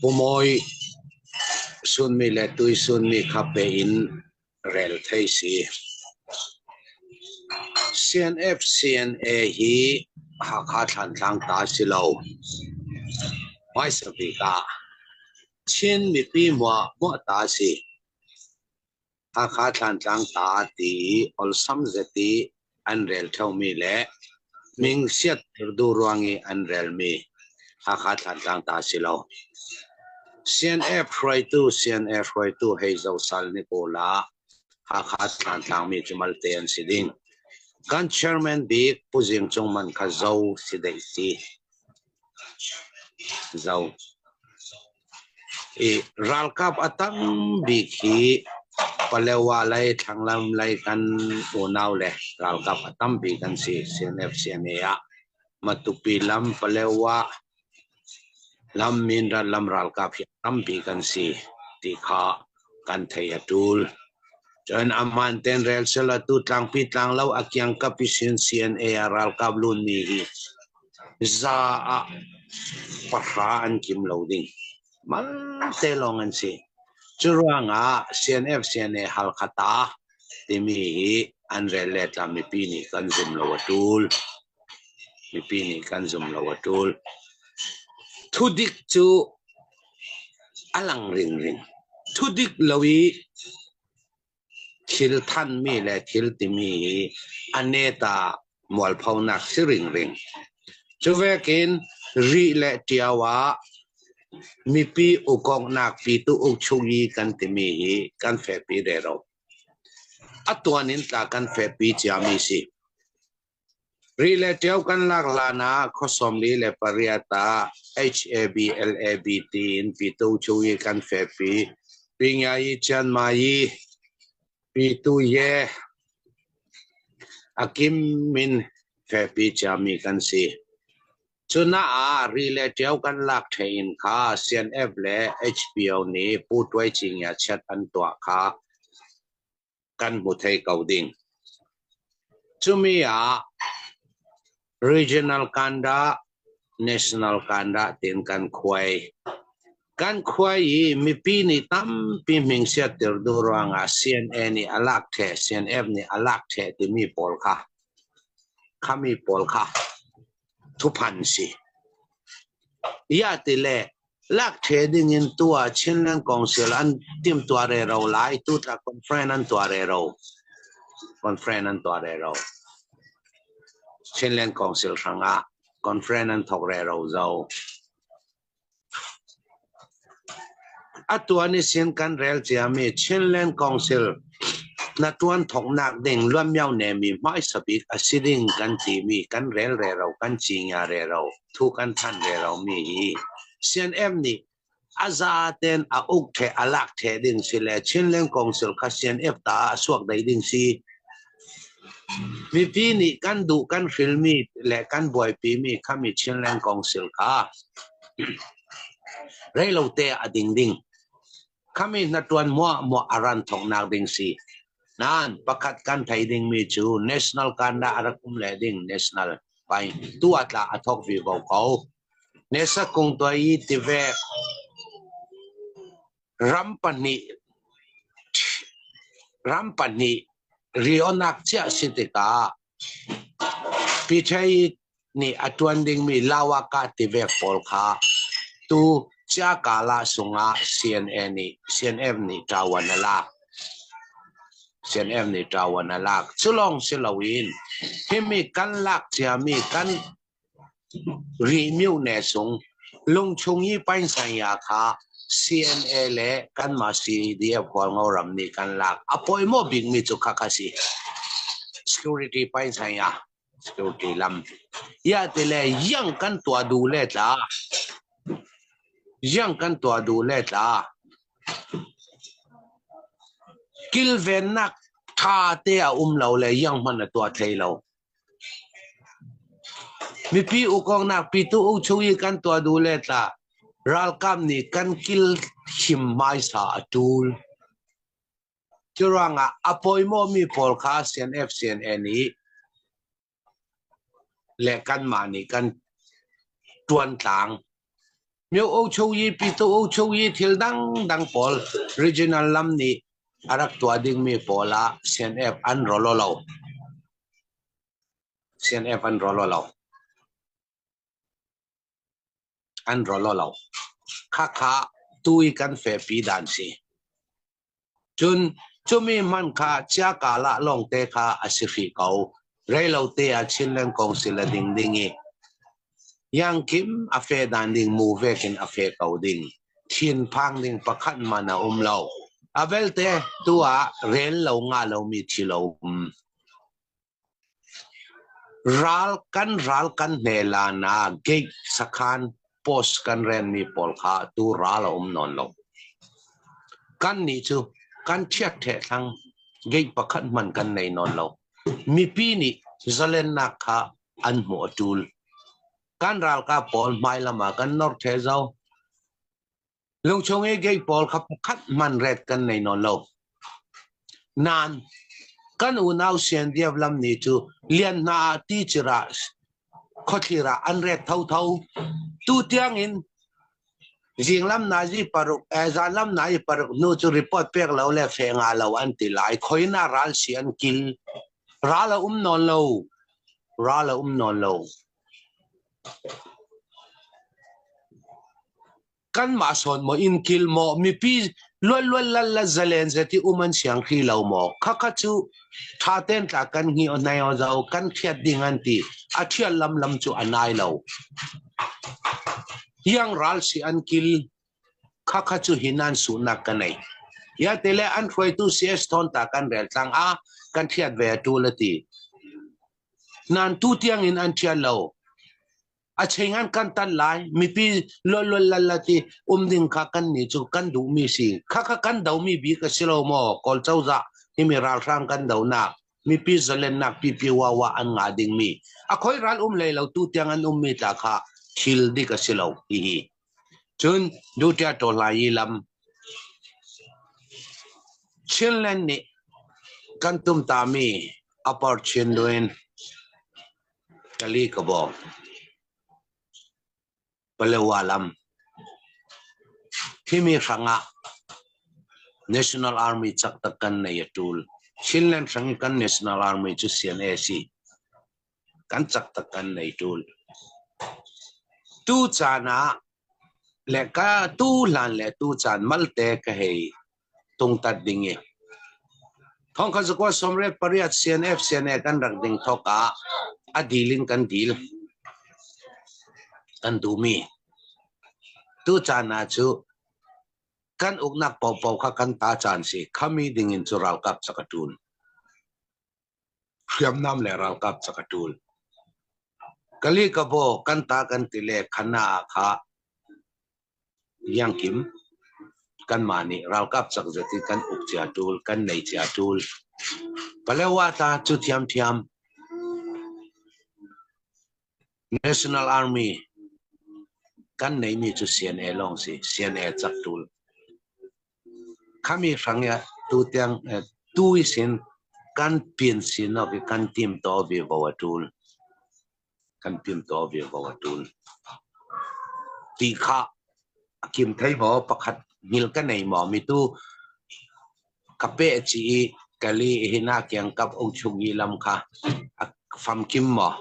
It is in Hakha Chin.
Pumawi sunmi le tui sunmi kha pe in rel thei si. CNF CNA hi Hakha Thlantlang ta si lo. Hmaisa bik ah Chin mipi muah ta si. Hakha Thlantlang ta ti i olsam zet i an rel ṭheomi le mingsiat duh ruang i an relmi Hakha Thlantlang ta si lo. CNF hruaitu CNF hruaitu hei zoh sal ni kawl ah Hakha Thlantlang mi cu malte an si ding. Kan chairman bik Pu Zing Cung Man kha zo si deih si. Zo. I ralkap a tam bik hi Palewa lei thlanglam lei kan unau le ralkap a tam bik an si CNF CNA ah. Matupi lam Palewa lam Mindat lam ralkap hi a tam bik an si ti kha kan thei a ṭul. Cun amman ten rel sela tu tlangpi tlanglo a kiangkap i sin CNA ah ralkap lunmi hi Za ah pahra an kim lo ding. Malte lawng an si. Cu ruangah CNF CNA Halkha ta timi hi an rel le tla mipi nih kan zum lo a tul. Mipi nih kan zum lo a tul. Thudik cu a lang ringring. Thudik lo i Thil thanmi le thil timi hi a net ah mualphonak si ringring. Cu vekin Rih le Ṭio ah mipi ukawknak pitu ukchungyi kan timi hi kan fehpi rero. A tuan in tla kan fehpi ciami si. Rih le ṭio kan lak hlan ah khua 48 ah HAB LAB tiin Pyito i kan fehpi. Pingayi Chianmayi Pyito Ye a kim in fehpi ciami kan si. Cunaah Rih le ṭio kan lak ṭheh in kha CNF le HPO nih Pu Tuai Cingya chiat an tuah kha kan hmu thei ko ding. Cumi ah regional kanda, national kanda tiin kan khuai. Kan khuai i mipi nih tampi hmingsiattir duh ruangah CNA nih a lak ṭheh, CNF nih a lak ṭheh timi pawl kha khami pawl kha thuphan si. Ya ti le Lakṭhe dingin tuah Chinland Council an timhtuah rero lai. Tutla conference an tuah rero. Conference an tuah rero. Chinland Council hrangah conference an thok rero zo. A tuan i sin kan rel ciami Chinland Council na tuan thoknak ding luanmio nemi hmaisa bik a si ding kan timi kan rel rero kan cinya rero. Thu kan thanh rero mi hi CNM nih a zaten a uk the a lak the ding si le Chinland Council kha CNF ta a suak dei ding si. Mipi nih kan duh kan hrilmi le kan buaipi mi khami Chinland Council kha reilo te a ding ding. Khami hna tuan muah muah a ran thoknak ding si. Nain pakhat kan thei dingmi cu national kanda a rak um le ding national pai tu atla a thok vi ko ko. Nesa kung tuai i tivek ram pahnih ram pahnih rionak chiah si tikah Pichai nih a ṭuan dingmi Lawaka tivek pawl kha tu Ciakala sungah CNA nih CNF nih ṭawan a lak. CNF nih ṭawan a lak. Cu lawng si loin himi kan lak ciami kan Rih myone sung lungchung i painsan-ya kha CNA le kanmah CDF Hualngo ram nih kan lak. A pawimawh bikmi cu khakha si. Security painsan-ya, security lam. Ya ti le yang kan tuah duh le tla. Yang kan tuah duh le tla. Kilvennak tha te a um lo le yang hman a tuah thei lo. Mipi ukawknak pitu ukchung i kan tuah duh le tla ralkap nih kan kil him hmaisa a ṭul. Curuangah a pawimawhmi pawl kha CNF CNA nih le kanmah nih kan ṭuan tlang. Myo Ochoyi, Pito Ochoyi thil dangdang pawl regional lam nih a rak tuah dingmi pawl ah CNF an rolo lo. CNF an rolo lo. An rolo lo. Khakha tui kan fehpi dan si. Cun cumi hmanh kha chiakalah lawngte kha a si hrih ko. Reilote ah Chinland Council a ding ding i Yangkim a fe dan ding mu vekin a fe ko ding. Thinphang ding pakhat man a um lo. A belte tu ah rel lo nga lomi thil a um. Ral kan ral kan hne la na gate sakhan post kan renmi pawl kha tu ral a um nawn lo. Kan nih cu kan thiat theh thlang gate pakhat hman kan nei nawn lo. Mipi nih zalennak kha an hmuh a tul. Kan ralkap pawl hmailam ah kan nor the zo. Lungchung i gate pawl kha pakhat hman ret kan nei nawn lo. Nain kan unau Siandiap lam ni cu lian hna ah ti cirah khuathlir ah an ret thotho. Tu tiang in zinglam nazi paruk eh zanlam nai paruk hnu cu report pek lo le fe nga lo an ti lai. Khoina ral si an kil. Ral a um nawn lo. Ral a um nawn lo. Kanmah sawn maw inn kil maw mipi luanluan lal la zalen zet i um an siang hri lo maw khakha cu ṭha tein tla kan ngi o nai o zo kan thiat ding an ti a thial lam lam cu a nai lo hiang ral si an kil khakha cu hinan sunak ka nei ya tele an hruaitu CS thon ta kan rel tlang a kan thiat ve tu la ti nan tu tiang in an thial lo A cheng an kan tan lai mipi lol lal la ti um ding kha kan ni cu kan duh mi si kha kha kan do mi bik a si lo maw Kawl cozah hi mi ralhrang kan do nak mipi zalennak pipi wawa an nga ding mi a khoi ral um lei lo tu tiang an um mi tla kha thil dik a si lo hi hi cun dutia to lai i lam Chinland nih kan tum ta mi Upper Chindwin Kali ka bawm. Palewa lam. Himi hrangah National Army cak tak kan nei a tul. Chinland hrang i kan National Army cu CNA si. Kan cak tak kan nei tul. Tu caan ah le ka tu hlan le tu caan malte ka hei tungtat ding i thongkhat zakua sawmriat pariat CNF CNA kan rak ding thawk ah a dil in kan dil kan duhmi tu caan ah cu kan uknak paohpaoh kha kan ta caan si khami ding in cu ralkap cak a ṭun hriamnam le ralkap cak a ṭul kali ka bo kan ta kan ti le khana ah kha Iangkim, kanmah nih ralkap cakzet hi kan uk cia ṭul, kan nei cia ṭul. Palewa tla cu thiamthiam. National Army kan neimi cu CNA lawng si, CNA cak ṭul. Khami hrang i tu tiang tu isin kan pin sinok i kan tim to vi vo a ṭul. Kan timtuah ve ko a ṭul. Ti kha a kim thei maw pakhat hngil ka nei maw mi tu ka peh ci i kali hina kiangkap ung chung i lam kha a famkim maw?